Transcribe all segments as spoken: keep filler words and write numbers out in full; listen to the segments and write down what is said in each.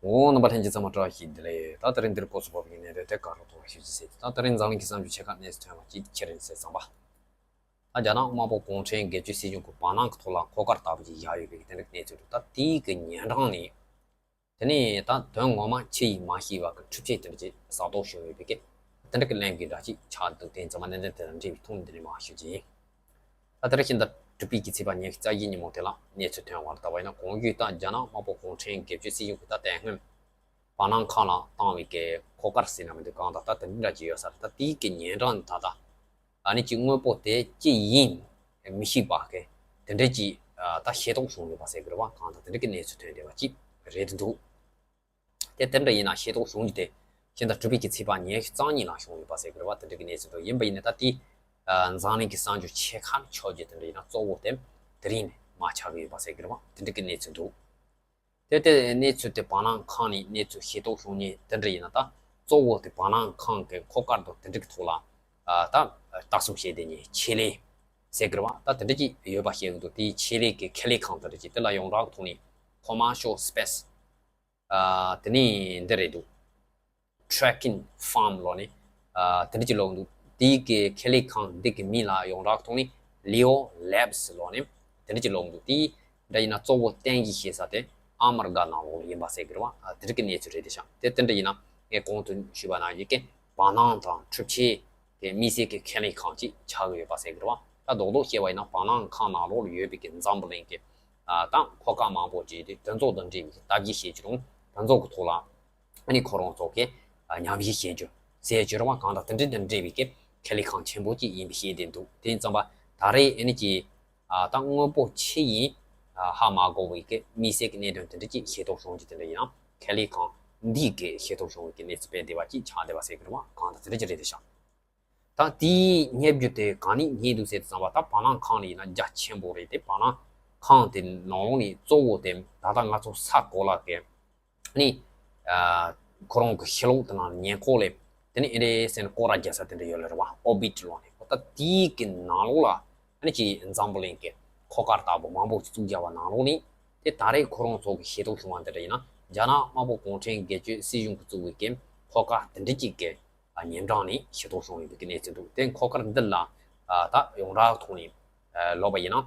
འོ། རྣམ་པ་ལྷན་རྒྱས་ཚང་མ་བཀྲ་ཤིས་བདེ་ལེགས། ད་དེ་རིང་འདིར་སྐོར་སུ་བབས་པའི་གནས་དོན་དེ་ག་རུ་གཏོང་བ་ཞུ་རྒྱུ་ཟེར་དུས། ད་དེ་རིང་འཛམ་གླིང་གི་གསར་འགྱུར་ཆེ་ཁག་གནས་ཚུལ་ཐོན་པ་གཅིག་ཁྱེད་རང་གསན་བསམ་པ། ད་རྒྱ་ནག་དམར་པོ་གུང་ཁྲན་སྒེར་གཅོད་སྲིད་གཞུང་གིས་བར་སྣང་གི་ཐོག་ལ་འཁོར་སྐར་ལྟ་བུ་ཅིག་བཞག་ཡོད་པའི་དེ་འདྲ་གནས་ཚུལ་འདུག་ད་དེའི་གི་ཉེ་འགྲམ་ནས། དེ་ནས་ད་དོན་ངོ་མ་ཆི་ཡིན་མ་ཤེས་པ་གི་འཕྲུལ་ཆས་དེ་འདྲ་ཅིག་ཟ་ཏོག་བྱུང་ཡོད་པའི་གི་དེ་འདྲ་གི་ལན་གྱི་འདྲ་ཅིག་ཆགས་འདུག་དེ་ཚང་མ་གནད་དོན་དེ་དང་འབྲེལ་བའི་ཐོག་ནས་འདི་ནས་མར་ཞུ་རྒྱུ་ཡིན། ད་དེ་རིང་ཕྱི་ཟླ་དྲུག་པའི་གི་ཚེས་པ་ཉི་ཤུ་རྩ་བཞི་ཉིན་མོ་དེ་ལ་གནས་ཚུལ་ཐོན་བར་ལྟ་བ་ཡིན་ན། གོང་ཞུས་ལྟར་རྒྱ་ནག་དམར་པོ་གུང་ཁྲན་སྒེར་གཅོད་སྲིད་གཞུང་གིས་ད་དེ་སྔོན་བར་སྣང་ཁང་ལ་བཏང་བའི་གི་འཁོར་སྐར་ཟེར་ན་མི་འདུག་གང་ལྟར་ད་དེ་འདྲ་ཅིག་ཡོད་ས་རེད། ད་དེའི་གི་ཉེ་འགྲམ་ད་ལྟ་ཨ་ནི་ཅིག་དངོས་པོ་དེ་ཅི་ཡིན་མི་ཤེས་པ་གི་དེ་འདྲ་ཅིག་ད་ཤེས་རྟོགས་བྱུང་ཡོད་པ་ཟེར་གི་རེད་བ། གང་ལྟར་དེ་འདྲ་གི་གནས་ཚུལ་ཐོན་བསྡད་པ་ཅིག་རེད་འདུག་དེ་དེ་འདྲ་ཡིན་ན་ཤེས་རྟོགས་བྱུང་རྒྱུ་དེ་ཕྱི་ཟླ་དྲུག་པའི་གི་ཚེས་པ་ཉི་ཤུ་རྩ་གཉིས་ལ་བྱུང་ཡོད་པ་ཟེར་གི་རེད་བ། དེ་འདྲ་གི་གནས་ཚུལ་འདུག་ཡིན་པ་ཡིན་ན་ད་དེ་འཛམ་གླིང་གི་གསར་འགྱུར་ཆེ་ཁག་ཆགས་རྒྱུ་དེ་འདྲ་ཡིན་ན་གཙོ་བོ་དེ་དེ་རིང་ནས་མར་ཆགས་གི་ཡོད་པ་ཟེར་གི་རེད་བ། དེ་འདྲ་གི་གནས་ཚུལ་འདུག་དེ་དེ་གནས་ཚུལ་དེ་བར་སྣང་ཁང་ནས་གནས་ཚུལ་ཤེས་རྟོགས་བྱུང་མཁན་དེ་འདྲ་ཡིན་ན། ད་གཙོ་བོ་དེ་བར་སྣང་ཁང་གི་འཁོར་སྐར་དང་དེ་འདྲ་གི་ཐོག་ལ་ད་ལྟ་སྲུང་བྱས་བསྡད་མཁན་ཆེད་ལས་ཟེར་གི་རེད་བ། ད་དེ་འདྲ་ཅིག་ཡོད་པ་ཤེས་གི་འདུག་དེའི་ཆེད་ལས་ཀྱི་ཁེ་ལས་ཁང་དེ་འདྲ་ཅིག་དེ་ལ་ཡོངས་གྲགས་ཐོག་ནས་Commercial Space དེ་ནས་འདི་རེད་འདུག Tracking Farm ལབ་ནས་དེ་འདྲ་ཅིག་ལབ་འདུག་དེའི་གི་ཁེ་ལས་ཁང་འདི་གི་མིང་ལ་ཡོངས་གྲགས་ཐོག་ནས་Leo Labs ལབ་ནས་དེ་འདྲ་ཅིག་ལབ་འདུག་དེ་འདྲ་ཡིན་ན་གཙོ་བོ་བསྟན་གྱིས་ཤེས་ས་དེ་ཨ་མི་རི་ཀ་ནང་ལོགས་ཡིན་པ་ཟེར་གི་རེད་བ། དེ་འདྲ་གི་གནས་ཚུལ་རེད་དེ་ཤག་དེ་དེ་འདྲ་ཡིན་ན་ངས་གོང་དུ་ཞུས་པ་ནང་བཞིན་གི་བར་སྣང་དང་འཕྲུལ་ཆས་དེ་དམིགས་བསལ་གྱི་ཁེ་ལས་ཁང་ཅིག་ཆགས་ཀྱི་ཡོད་པ་ཟེར་གི་རེད་བ། ད་རྡོག་རྡོག་བཤད་པ་ཡིན་ན་བར་སྣང་ཁང་ནང་ལོགས་ལ་ཡོད་པའི་གི་འཛམ་བུ་གླིང་གི་ད་འཁོར་སྐར་མང་པོ་ཅིག་དེ་དེ་ཚོ་དང་འབྲེལ་བའི་ལྟ་བརྒྱུད་བྱེད་རྒྱུ་དང་། དེ་ཚོ་གི་ཐོག་ལ་ཨ་ནི་ཁོ་རང་ཚོ་གི་ཉམས་ཞིབ་བྱེད་རྒྱུ་ཟེར་རྒྱུ་རེད་བ། གང་ལྟར་དེ་འདྲ་དང་འབྲེལ་བའི་གི་ཁེ་ལས་ཁང་ཆེན་པོ་ཅིག་ཡིན་པའི་ཤེས་བསྡད་འདུག་དེ་ཡིན་ཙང་པ་ད་རེས་ཨ་ནི་ཀྱི་ད་དངོས་པོ་ཆི་ཡིན་ཧ་མ་གོ་བའི་གི་དམིགས་བསལ་གྱི་གནད་དོན་དེ་འདྲ་ཅིག་ཤེས་རྟོགས་བྱུང་རྒྱུ་དེ་འདྲ་ཡིན་ན། ཁེ་ལས་ཁང་འདིས་གི་ཤེས་རྟོགས་བྱུང་བའི་གི་གནས་ཚུལ་སྤེལ་བསྡད་པ་ཅིག་ཆགས་བསྡད་པ་ཟེར་གི་རེད་བ། གང་ལྟར་དེ་འདྲ་ཅིག་རེད་དེ་ཤག་ད་དེའི་སྙེབ་རྒྱུ་དེ་གང་ནས་རྙེད་འདུག་ཟེར་དུས་ཙམ་པ། ད་བར་སྣང་ཁང་ལ་ཡིན་ན་རྒྱ་ཆེན་པོ་རེད་དེ། བར་སྣང་ཁང་དེ་ནང་ལོགས་ནས་གཙོ་བོ་དེ་ད་ལྟ་ང་ཚོ་ས་གོ་ལ་གི་ནི་ཁོ་རང་གི་ཤེས་ལོག་དེ་ནང་ཉེ་འཁོར་ལས་དེ་ནི་ཨེ་རེ་ཟེར་ནས་སྐོར་ར་རྒྱག་ས་དེ་འདྲ་ཡོད་ལེ་རེད་བ། ཨོར་བིཊ་ལབ་ནས། ད་དེའི་གི་ནང་ལོགས་ལ་ཨ་ནི་ཅིག་འཛམ་བུ་གླིང་གི་འཁོར་སྐར་ལྟ་བུ་མང་པོ་ཅིག་བཙུགས་རྒྱག་པ་ནང་ལོགས་ནས། དེ་ད་རེས་ཁོ་རང་ཚོ་གི་ཤེས་རྟོགས་བྱུང་བ་འདི་འདྲ་ཡིན་ན། རྒྱ་ནག་དམར་པོ་གུང་ཁྲན་སྒེར་གཅོད་སྲིད་གཞུང་གིས་བཙུགས་པའི་གི་འཁོར་སྐར་དེ་འདྲ་ཅིག་གི་ཉེ་འགྲམ་ནས་ཤེས་རྟོགས་བྱུང་ཡོད་པའི་གནས་ཚུལ་འདུག་དེ་འཁོར་སྐར་འདི་ལ་ད་ཡོངས་གྲགས་ཐོག་ནས་ལབ་པ་ཡིན་ན་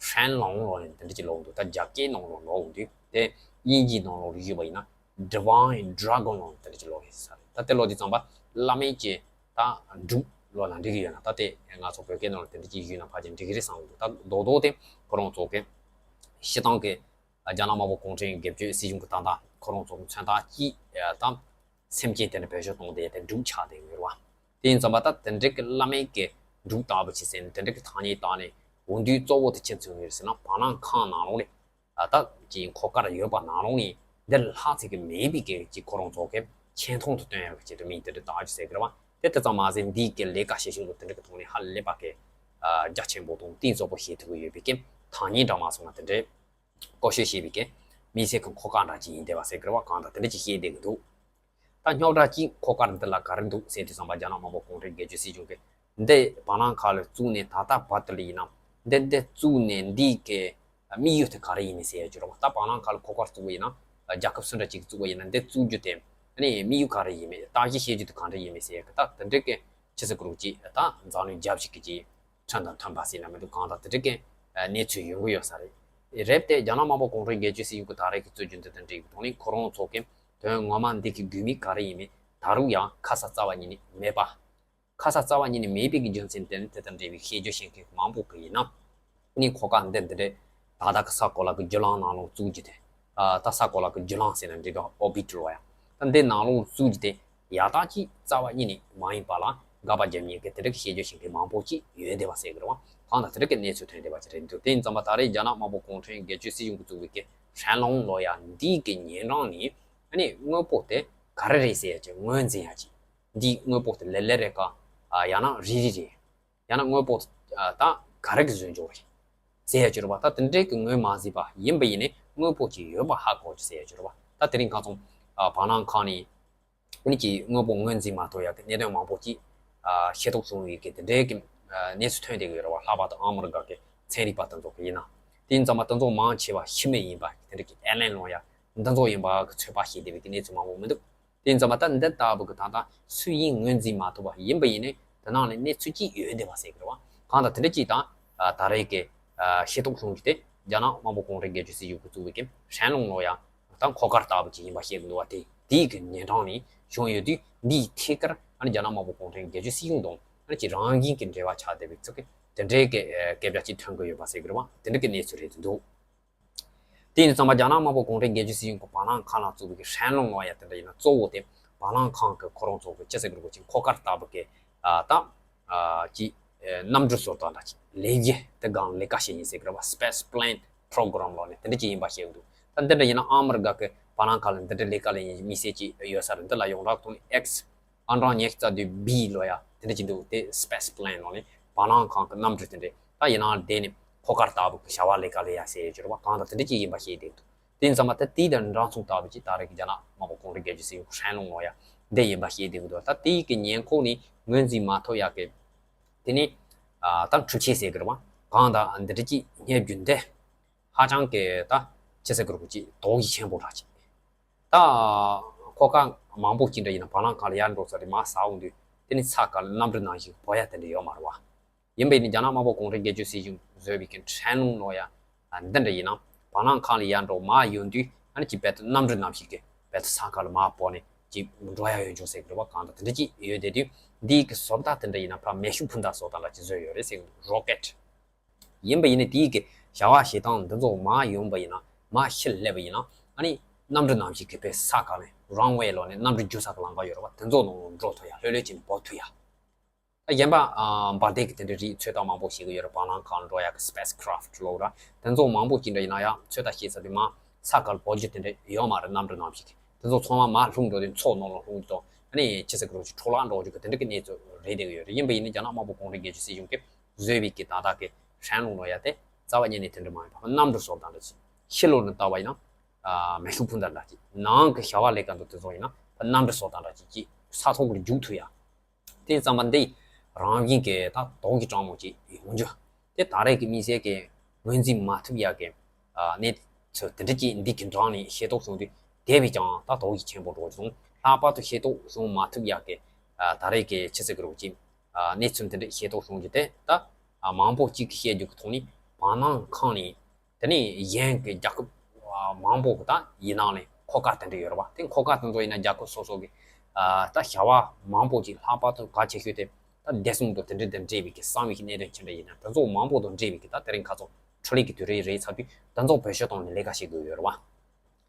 ཧྲན་ལུང་ལབ་ནས་དེ་འདྲ་ཅིག་ལབ་འདུག་ད་རྒྱ་སྐད་ནང་ལ་ལབ་འདུག་དེ་དབྱིན་ཇིའི་ནང་ལོགས་ལ་ཞུས་པ་ཡིན་ན་Divine Dragon ལབ་ནས་དེ་འདྲ་ཅིག་ལབ་ཡོད་ས་རེད། ད་དེ་ལབ་དུས་ཙམ་པ་བླ་མེད་ཀྱི་ད་འབྲུག་ལབ་ན་འགྲིག་གི་ཡོད་ན། ད་དེ་ང་ཚོ་བོད་སྐད་ནང་ལ་དེ་འདྲ་ཅིག་ཞུས་ན་ཕལ་ཆེར་འགྲིག་གི་རེད་བསམ་གི་འདུག་ད་རྡོག་རྡོག་དེ་ཁོ་རང་ཚོ་གི་སྤྱིར་བཏང་གི་རྒྱ་ནག་དམར་པོ་གུང་ཁྲན་སྒེར་གཅོད་སྲིད་གཞུང་གི་ད་ལྟ་ཁོ་རང་ཚོ་མཚོན་རྟགས་ཀྱི་ད་སེམས་ཅན་དེ་འདྲ་བེད་སྤྱོད་གཏོང་བསྡད་དེ་འབྲུག་ཆགས་བསྡད་ཡོད་རེད་བ། དེ་ཡིན་ཙམ་པ་ད་དེ་འདྲ་གི་བླ་མེད་ཀྱི་འབྲུག་ལྟ་བུ་ཅིག་ཟེར་ནས་དེ་འདྲ་གི་ཐ་སྙད་བཏགས་ནས་འོ་འདུག་གཙོ་བོ་དེ་ཅི་མཚོན་ཡོད་ཟེར་ན། བར་སྣང་ཁང་ནང་ལོགས་ནས་ད་ཅིག་འཁོར་སྐར་ཡོད་པ་ནང་ལོགས་ནས་འདི་ལྷག་ཚད་ཀྱི་མེད་པའི་གི་ཅིག་ཁོ་རང་ཚོ་གི་ཆེ་མཐོང་དུ་སྟོན་ཡག་གི་ཆེད་དུ་མིང་དེ་འདྲ་བཏགས་རྒྱུ་ཟེར་གི་རེད་བ། དེ་དེ་ཙམ་མ་ཟད་འདིའི་གི་ལས་ཀ་བྱེད་ཤུགས་ལ་དེ་འདྲ་གི་ཐོག་ནས་ཧ་ལས་པ་གི་རྒྱ་ཆེན་པོ་དང་གཏིང་ཟབ་པོ་ཤེས་ཐུབ་ཀྱི་ཡོད་པའི་གི་ཐ་སྙད་འདྲ་མ་སོང་ན་དེ་འདྲའི་བཀོལ་སྤྱོད་བྱས་པའི་གི་དམིགས་བསལ་གྱི་འཁོར་སྐར་འདྲ་ཅིག་ཡིན་བསྡད་པ་ཟེར་གི་རེད་བ། གང་ལྟར་དེ་འདྲ་ཅིག་བཤད་བསྡད་ཀྱི་འདུག་ད་རྙོག་དྲ་གཅིག་འཁོར་སྐར་འདི་ལ་ག་རེ་འདུག་ཟེར་དུས་ཙམ་པ། རྒྱ་ནག་དམར་པོ་གུང་ཁྲན་སྒེར་གཅོད་སྲིད་གཞུང་གིས་འདི་བར་སྣང་ཁང་ལ་བཙུགས་ནས་ད་ལྟ་བར་དུ་ལ་ཡིན་ན། འདི་འདི་བཙུགས་ནས་འདིའི་གི་དམིགས་ཡུལ་དེ་ག་རེ་ཡིན་མིན་ཟེར་ཡ་ཅིག་རེད་བ། ད་བར་སྣང་ཁང་ལ་འཁོར་སྐར་བཙུགས་པ་ཡིན་ན། རྒྱལ་ཁབ་སུ་འདྲ་ཅིག་བཙུགས་པ་ཡིན་ན་འདི་བཙུགས་རྒྱུ་དེ་ཨ་ནི་དམིགས་ཡུལ་ག་རེ་ཡིན་མིན། བརྟག་ཞིབ་བྱེད་རྒྱུ་དེ་ག་འདྲ་ཡིན་མིན་ཟེར་ཡ་གི་ད་དེ་འདྲའི་གི་ཆི་ཟེར་དགོས་རེད། ཅིག་ད་འཛམ་གླིང་རྒྱབ་ཞིག་གི་ཅིག་ཁྲིམས་དང་མཐུན་པ་ཟེར་ན་མི་འདུག་གང་ལྟར་དེ་འདྲའི་གི་གནས་ཚུལ་ཡོང་གི་ཡོད་ས་རེད། རེད་དེ་རྒྱ་ནག་དམར་པོ་གུང་ཁྲན་སྒེར་གཅོད་སྲིད་གཞུང་གི་ད་རེས་ཀྱི་རྩོད་རྒྱུན་འདི་དང་འབྲེལ་བའི་ཐོག་ནས་ཁོ་རང་ཚོ་གི་དོན་ངོ་མ་འདི་གི་དགོས་དམིགས་ག་རེ་ཡིན་མིན་ད་རུང་ཡང་ཁ་ས་རྩ་བ་ཉིད་ནས་མེད་པ། ཁ་ས་རྩ་བ་ཉིད་ནས་མེད་པའི་གི་རྒྱུ་མཚན་དེ་ནི་དེ་དང་འབྲེལ་བའི་བཤད་རྒྱུ་བཤད་མཁན་མང་པོ་གི་ཡིན་ན། ནི་འཁོར་སྐར་འདི་འདི་འདྲའི་ད་ལྟ་གི་ས་གོ་ལ་གི་རྒྱུ་ལམ་ནང་ལོགས་བཙུགས་རྒྱུ་དེ། ད་ས་གོ་ལ་གི་རྒྱུ་ལམ་ཟེར་ན་འགྲིག་གི། ཨོར་བིཊ་ལབ་ཡ། ད་འདི་ནང་ལོགས་བཙུགས་རྒྱུ་དེ་ཡག་རྟགས་ཅིག་རྩ་བ་ཉིད་ནས་མ་ཡིན་པ་ལ་དགག་པ་རྒྱབ་མཁན་གི་དེ་འདྲ་གི་བཤད་རྒྱུ་བཤད་མཁན་མང་པོ་ཅིག་ཡོད་བསྡད་པ་ཟེར་གི་རེད་བ། གང་ལྟར་དེ་འདྲ་གི་གནས་ཚུལ་ཐོན་བསྡད་པ་ཅིག་རེད་འདུག་དེ་ཡིན་ཙམ་པ་ད་རེས་རྒྱ་ནག་དམར་པོ་གུང་ཁྲན་སྒེར་གཅོད་སྲིད་གཞུང་གིས་བཙུགས་པའི་གི་ཧྲན་ལུང་ལབ་ཡ་འདིའི་གི་ཉེ་འགྲམ་ནས་ཨ་ནི་དངོས་པོ་དེ་ག་རེ་རེད་ཟེར་ཡ་ཅིག་ངོས་འཛིན་ཡ་ཅིག་འདིའི་དངོས་པོ་དེ་ལེ་ལེ་རེད་ག་ཡང་ན་རིལ་རིལ་རེད། ཡང་ན་དངོས་པོ་ད་ག་རེ་གི་བཟོས་འཇོག་རེད་ཟེར་ཡ་ཅིག་རེད་བ། ད་དེ་འདྲའི་གི་ངོས་མ་འཛིན་པ་ཡིན་པ་ཡིན་ནའི་དངོས་པོ་ཅིག་ཡོད་པ་ཧ་གོ་རྒྱུ་ཟེར་ཡ་ཅིག་རེད་བ། ད་དེ་རིང་ཁ་སང་བར་སྣང་ཁང་ནས་ཨ་ནི་ཅིག་དངོས་པོ་ངོས་འཛིན་མ་ཐུབ་ཡ་གི་གནད་དོན་མང་པོ་ཅིག་ཤེས་རྟོགས་བྱུང་བའི་གི་དེ་འདྲའི་གི་གནས་ཚུལ་ཐོན་བསྡད་ཀྱི་ཡོད་རེད་བ། ལྷག་པར་དུ་ཨ་མི་རི་ཀ་གི་ཚན་རིག་པ་དེ་ཚོ་གི་ཡིན་ན། དེ་ཡིན་ཙམ་པ་དེ་ཚོ་མང་ཆེ་བ་ཤི་མི་ཡིན་པ་དེ་འདྲ་གི་ཨེ་ལན་ལོང་ཡ་ འདི་ཚོ་ཡིན་པ་གི་ཚོད་དཔག་བྱེད་བསྡད་པའི་གི་གནས་ཚུལ་མང་པོ་མི་འདུག་དེ་ཡིན་ཙང་མ་ད་འདི་ལྟ་བུ་གི་ད་ལྟ་སུ་ཡིན་ངོས་འཛིན་མ་ཐུབ་པ་ཡིན་པ་ཡིན་ནའི་དེ་ནང་ལ་གནས་ཚུལ་གཅིག་ཡོད་བསྡད་པ་ཟེར་གི་རེད་བ། གང་ལྟར་དེ་འདྲ་གཅིག་དང་ད་རེས་ཀྱི་ཤེས་རྟོགས་བྱུང་རྒྱུ་དེ་རྒྱ་ནག་དམར་པོ་གུང་ཁྲན་སྒེར་གཅོད་སྲིད་གཞུང་གིས་བཙུགས་པའི་གི་ཧྲན་ལུང་ལོ་ཡ་དང་འཁོར་སྐར་ལྟ་བུ་ཅིག་ཡིན་པ་བཤད་གི་འདུག་བ། དེ་དེའི་གི་ཉིན་གྲངས་ནས་བྱུང་ཡོད་དུས་འདིའི་ཐད་ཀར་ཨ་ནི་རྒྱ་ནག་དམར་པོ་གུང་ཁྲན་སྒེར་གཅོད་སྲིད་གཞུང་དང་ཨ་ནི་ཅིག་རང་བཞིན་གྱི་འབྲེལ་བ་ཆགས་བསྡད་པའི་ཚུལ་གྱི་དེ་འདྲའི་གི་སྐད་ཆ་ཅིག་ཐོན་གི་ཡོད་པ་ཟེར་གི་རེད་བ། དེ་འདྲ་གི་གནས་ཚུལ་རེད་འདུག་དེ་ཡིན་ཙང་མ་རྒྱ་ནག་དམར་པོ་གུང་ཁྲན་སྒེར་གཅོད་སྲིད་གཞུང་གི་བ་ལང་ཁང་ལ་བཙུགས་པའི་ཧྲན་ལུང་ལོ་ཡ་དེ་འདྲ་ཡིན་ན་གཙོ་བོ་དེ་བ་ལང་ཁང་གི་ཁོ་རང་ཚོ་གི་ཅི་ཟེར་དགོས་རེད་ཅིག་འཁོར་སྐར་ལྟ་བུ་གི་ཨ་ད་ཨ་ཅིག་ཨ་གནམ་གྲུ་བཟོ་སྟངས་འདྲ་ཅིག་ལས་གཞི་དེ་སྒང་ལས་ཀ་བྱེད་ཡིན་ཟེར་གི་རེད་བ། Space Plane Program ལོ་ནས་དེ་འདྲ་ཅིག་ཡིན་པ་བཤད་འདུག་ད་འདི་འདྲ་ཡིན་ན་ཨ་མི་རི་ཀ་གི་བ་ལང་ཁང་ལ་འདི་འདྲ་ལས་ཀ་ལས་ཡིན་མི་སེར་ཅིག་ཡོད་ས་རེད། འདི་ལ་ཡོངས་གྲགས་ཐོག་ནས་X ཨང་གྲངས་ཉི་ཤུ་རྩ་བདུན་B ལོ་ཡ་དེ་འདྲ་ཅིག་འདུག་དེ་Space Plane ལོ་ནས་བ་ལང་ཁང་གི་གནམ་གྲུ་དེ་འདྲས་ད་ཡིན་ནའང་དེ་ནི་འཁོར་སྐར་ལྟ་བུ་གི་བྱ་བ་ལས་ཀ་ལས་ཡ་ཟེར་ཡོད་ཀྱི་རེད་བ། གང་ལྟར་དེ་འདྲ་ཅིག་ཡིན་པ་ཤེས་བསྡད་འདུག་དེ་ཡིན་ཙང་མ་ད་དེའི་དང་འདྲ་མཚུངས་ལྟ་བུ་ཅིག་ད་རེས་ཀྱི་རྒྱ་ནག་དམར་པོ་གུང་ཁྲན་སྒེར་གཅོད་སྲིད་གཞུང་ཧྲན་ལུང་ལོ་ཡ་འདི་ཡིན་པ་ཤེས་བསྡད་ཀྱི་འདུག་ད་དེའི་གི་ཉེན་ཁོག་ནི་ངོས་འཛིན་མ་ཐུབ་ཡ་གི་དེ་ནི་ཨ་ད་འཕྲུལ་ཆས་ཟེར་གི་རེད་བ། གང་ལྟར་འདི་འདྲ་ཅིག་རྙེད་རྒྱུ་འདི་ཧ་ཅང་གི་ད་ཅི་ཟེར་དགོས་རེད་ཅིག་དོགས་གཞི་ཆེན་པོ་འདྲ་ཅིག་ད་ཁོ་ཁ་མང་པོ་ཅིག་འདྲ་ཡིན་ན་བ་ལང་ཁང་ལ་ཡར་འགྲོ་ས་རེད། མར་ཟག་འོང་དུས་དེ་ནི་ས་ཁ་ལ་གནམ་གྲུ་ནང་བཞིན་བབས་ཡ་དེ་འདྲ་ཡོད་མ་རེད་བ། ཡིན་པ་ཡིན་ན་རྒྱ་ནག་དམར་པོ་གུང་ཁྲན་སྒེར་གཅོད་སྲིད་གཞུང་བཟོས་པའི་གི་ཧྲན་ལུང་ལོ་ཡ་འདི་འདྲ་ཡིན་ན་བ་ལང་ཁང་ལ་ཡར་འགྲོ་མར་ཡོང་དུས་ཨ་ནི་ཅིག་རྦད་དེ་གནམ་གྲུ་ནང་བཞིན་གི་རྦད་དེ་ས་ཁ་ལ་མར་བབས་ནས་ཅིག་འགྲོ་ཡ་ཡོད་འཇུག་ཟེར་གི་རེད་བ། གང་ལྟར་དེ་འདྲ་ཅིག་ཡོད་བསྡད་དུས་འདིའི་གི་བཟོ་ལྟ་དེ་འདྲ་ཡིན་ན་ཕར་མེ་ཤུགས་འཕུར་མདའ་བཟོ་སྟངས་འདྲ་ཅིག་བཟོས་ཡོད་རེད་ཟེར་གི་རོ་ཀེ་ཊི། ཡིན་པ་ཡིན་ན་དེའི་གི་བྱ་བ་བྱེད་སྟངས་འདི་ཚོ་མར་ཡོང་པ་ཡིན་ན་མར་ཕྱིར་སླེབས་པ་ཡིན་ན་ཨ་ནི་གནམ་གྲུ་ནང་བཞིན་གི་པའི་ས་ཁ་ནས་རན་ཝེ་ལོ་ནས་གནམ་གྲུ་རྒྱུག་ས་གི་ལམ་ཁ་ཡོད་རེད་བ། དེ་ཚོ་ནང་ལ་འགྲོ་ཐུབ་ཡ། ལྷོད་ལྷོད་བྱས་ནས་བབས་ཐུབ་ཡ། ད་གཞན་པ་ཨ་འབར་མདེལ་གི་དེ་འདྲའི་རིགས་ཚོད་ལྟ་མང་པོ་བྱེད་གི་ཡོད་རེད། བ་ལང་ཁང་འགྲོ་ཡ་གི་སི་པེ་སི་ཁི་རབ་ཊི་ལབ་ར། དེ་ཚོ་མང་པོ་ཅིག་འདྲ་ཡིན་ན་ཡང་ཚོད་ལྟ་བྱེད་ས་དེ་མར་ས་ཁ་ལ་བབས་རྒྱུ་དེ་འདྲ་ཡོད་མ་རེད། གནམ་གྲུ་ནང་བཞིན་གི་དེ་ཚོ་ཚང་མ་མར་ལྷུང་འགྲོ་དུས་མཚོ་ནང་ལ་ལྷུང་རྒྱུ་དང་ཨ་ནི་ཅི་ཟེར་གི་རེད་ཅིག་འཕྲོ་བརླག་འགྲོ་རྒྱུ་གི་དེ་འདྲ་གི་གནས་ཚུལ་རེད་བསྡད་གི་ཡོད་རེད། ཡིན་པ་ཡིན་ན་རྒྱ་ནག་དམར་པོ་གུང་ཁྲན་སྒེར་གཅོད་སྲིད་གཞུང་གིས་བཟོས་པའི་གི་ད་ལྟ་གི་ཧྲན་ལུང་ལབ་ཡ་དེ་རྩ་བ་ཉིད་ནས་དེ་འདྲ་མ་ཡིན་པ་གནམ་གྲུ་བཟོ་སྟངས་འདྲ་ཅིག་ཕྱི་ལོགས་ནས་བལྟས་པ་ཡིན་ན་ཨ་མེ་ཤུགས་འཕུར་མདའ་འདྲ་ཅིག་ནང་གི་བྱ་བ་ལས་ཀ་འདུག་དེ་ཚོ་ཡིན་ན་ད་གནམ་གྲུ་བཟོ་སྟངས་འདྲ་ཅིག་ཅིག་ས་ཐོག་གི་རྒྱུག་ཐུབ་ཡ། དེ་ཙམ་པ་འདི་རང་བཞིན་གྱི་ད་དོགས་ཀྱི་གྲང་མོ་ཅིག་ཡོང་རྒྱུ། དེ་ད་རེས་ཀྱི་དམིགས་བསལ་གྱི་ངོས་འཛིན་མ་ཐུབ་ཡག་གི་ཨ་གནས་ཚུལ་དེ་འདྲ་ཅིག་འདི་གི་འགྲམ་ནས་ཤེས་རྟོགས་བྱུང་དུས་དེ་བས་ཀྱང་ད་དོགས་ཀྱི་ཆེན་པོ་འགྲོ་བྱུང་། ལྷག་པར་དུ་ཤེས་རྟོགས་བྱུང་མ་ཐུབ་ཡག་གི་ཨ་ད་རེས་ཀྱི་ཕྱི་ཚེ་གི་རོགས་ཅིག་ཨ་གནས་ཚུལ་དེ་འདྲ་ཤེས་རྟོགས་བྱུང་རྒྱུ་དེ་ད་ཨ་མང་པོ་གཅིག་གིས་བཤད་རྒྱུ་གི་ཐོག་ནས་བ་ལང་ཁང་ནས། དེ་ནས་གཞན་གྱི་རྒྱལ་ཁབ་ཨ་མང་པོ་གི་ད་ཡིན་ནའང་ལས་འཁོར་སྐར་དེ་འདྲ་ཡོད་རེད་བ། དེ་འཁོར་སྐར་དེ་ཚོ་ཡིན་ན་རྒྱལ་ཁབ་སོ་སོ་གི་ཨ་ད་བྱ་བ་མང་པོ་ཅིག་ལྷག་པར་དུ་གལ་ཆེ་ཤོས་དེ་ད་བདེ་སྲུང་དང་དེ་འདྲ་དང་འབྲེལ་བའི་གི་གསང་བའི་གི་གནད་དོན་ཅི་འདྲ་ཡིན་ན་དེ་ཚོ་མང་པོ་དང་འབྲེལ་བའི་གི་ད་དེ་རིང་ཁ་སང་འཕྲུལ་ལས་ཀྱི་དུས་རབས་རེད་ཚར་དུས་དེ་ཚོ་བེད་སྤྱོད་བཏང་ནས་ལས་ཀ་བྱེད་དགོས་ཡོད་རེད་བ།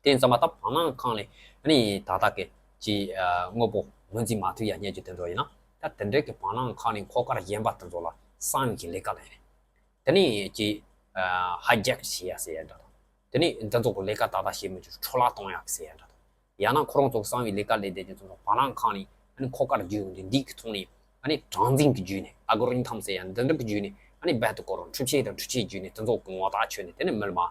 དེ་ཙམ་པ་ད་བ་ལང་ཁང་ལས་ཨ་ནི་ད་ལྟ་གི་ཅིག་ཨ་དངོས་པོ་ངོས་འཛིན་མ་ཐུབ་ཡ་རྙེད་རྒྱུ་དེ་ཚོ་ཡིན་ན་ད་དེ་འདྲ་གི་བ་ལང་ཁང་ནས་འཁོར་སྐར་གཞན་པ་དེ་ཚོ་ལ་གསང་བའི་གི་ལས་ཀ་ལས་རེད། དེ་ནས་ཀྱི་ཧའི་ཇེག་བྱེད་ཡ་ཟེར་ཡ་འདྲ་དང་། དེ་ནས་འདི་ཚོ་གི་ལས་ཀ་ཏག་ཏག་བྱེད་མི་ཆོག་འཕྲོ་བརླག་གཏོང་ཡ་ཟེར་ཡ་འདྲ་དང་། ཡང་ན་ཁོ་རང་ཚོ་གི་གསང་བའི་ལས་ཀ་ལས་བསྡད་རྒྱུ་ཚོ་བ་ལང་ཁང་ནས་ཨ་ནི་འཁོར་སྐར་བརྒྱུད་ཡོང་དུས་འདི་གི་ཐོག་ནས་ཨ་ནི་གྲངས་འཛིན་གྱི་བརྒྱུད་ནས་ཨལ་གོ་རི་ཐམ་ཟེར་ཡ་འདི་འདྲ་གི་བརྒྱུད་ནས་ཨ་ནི་རྦད་དེ་ཁོ་རང་འཕྲུལ་ཆས་དང་འཕྲུལ་ཆས་བརྒྱུད་ནས་དེ་ཚོ་གི་ངོ་རྟགས་ཆོད་ནས་དེ་ནས་མི་ལ་མ་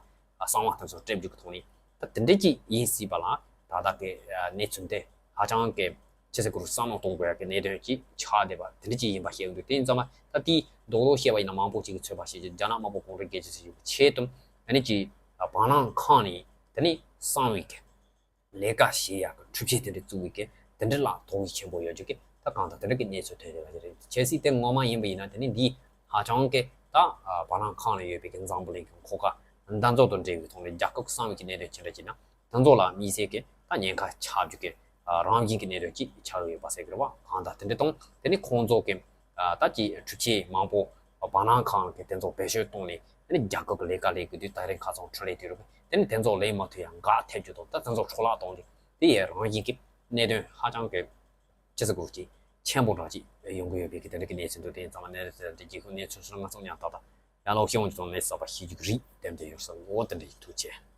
གསང་བ་དེ་ཚོ་སྤྲད་རྒྱུ་གི་ཐོག་ནས་ད་དེ་འདྲ་ཅིག་ཡིན་སྲིད་པ་ལ་ད་ལྟ་གི་གནས་ཚུལ་འདི་ཧ་ཅང་གི་ཅི་ཟེར་དགོས་རེད། བསམ་བློ་གཏོང་དགོས་ཡ་གི་གནད་དོན་ཅིག་ཆགས་བསྡད་པ་དེ་འདྲ་ཅིག་ཡིན་པ་ཤེས་ཀྱི་འདུག་དེ་ཡིན་ཙང་མ་ད་དེའི་རྡོག་རྡོག་བཤད་པ་ཡིན་ན་མང་པོ་ཅིག་གིས་ཚོད་དཔག་བྱེད་ཀྱི་རྒྱ་ནག་དམར་པོ་གུང་ཁྲན་སྒེར་གཅོད་སྲིད་གཞུང་གི་ཆེད་དུ་ཨ་ནི་ཅིག་བ་ལང་ཁང་ནས་དེ་ནས་གསང་བའི་གི་ལས་ཀ་བྱེད་ཡ་གི་འཕྲུལ་ཆས་དེ་འདྲ་བཙུགས་པའི་གི་དེ་འདྲ་ལ་དོགས་གཞི་ཆེན་པོ་ཡོད་རྒྱུ་གི་ད་གང་ལྟར་དེ་འདྲ་གི་གནས་ཚུལ་ཐོན་བསྡད་པ་ཞིག་རེད། གལ་སྲིད་དེ་ངོ་མ་ཡིན་པ་ཡིན་ན་དེ་ནི་འདི་ཧ་ཅང་གི་ད་བ་ལང་ཁང་ལ་ཡོད་པའི་གི་འཛམ་བུ་གླིང་གི་འཁོར་སྐར་འདི་ཚོ་དང་འབྲེལ་བའི་ཐོག་ནས་རྒྱལ་ཁབ་གསང་བའི་གི་གནད་དོན་ཅི་འདྲ་ཅིག་ན། དེ་ཚོ་ལ་དམིགས་བསལ་གྱི་ད་ཉེན་ཁ་ཆགས་རྒྱུ་གི་ཨ་རང་བཞིན་གྱི་གནད་དོན་ཅིག་ཆགས་ཡོད་པ་ཟེར་གི་རེད་བ། གང་ལྟར་དེ་འདྲ་དང་དེ་ནི་ཁོང་ཚོ་གི་ཨ་ད་ཅིག་འཕྲུལ་ཆས་མང་པོ་བ་ལང་ཁང་གི་དེ་ཚོ་བེད་སྤྱོད་བཏང་ནས་དེ་ནི་རྒྱལ་ཁབ་ཀྱི་ལས་ཀ་ལས་དགོས་དུས་ད་རིང་ཁ་སང་འཕྲུལ་ལས་དེ་རུ་དེ་ནི་དེ་ཚོ་ལས་མ་ཐུབ་ཡང་འགག་ཐེབས་རྒྱུ་དང་ད་དེ་ཚོ་འཕྲོ་བརླག་གཏོང་རྒྱུ་དེ་ཡི་རང་བཞིན་གྱི་གནད་དོན་ཧ་ཅང་གི་ཅི་ཟེར་དགོས་ཀྱི་ཆེན་པོ་འདྲ་ཅིག་ཡོང་གི་ཡོད་པའི་གི་དེ་འདྲ་གི་གནས་ཚུལ་འདུག་དེ་ཡིན་ཙང་མ་གནས་རེ་ཟེར་དེ་རྒྱལ་ཁབ་གནས་ཚུལ་སོང་ང་ཚོ་ཉག་ཏག་ཏག་ཡར་ལོག་ཤོང་རྒྱུ་དང་གནས་གསར་པ་ཤེས་རྒྱུ་གི་རིགས་དེ་འདྲ་ཡོད་ས་འོ་དེ་འདྲ་ཡིན། ཐུགས་རྗེ་ཆེ།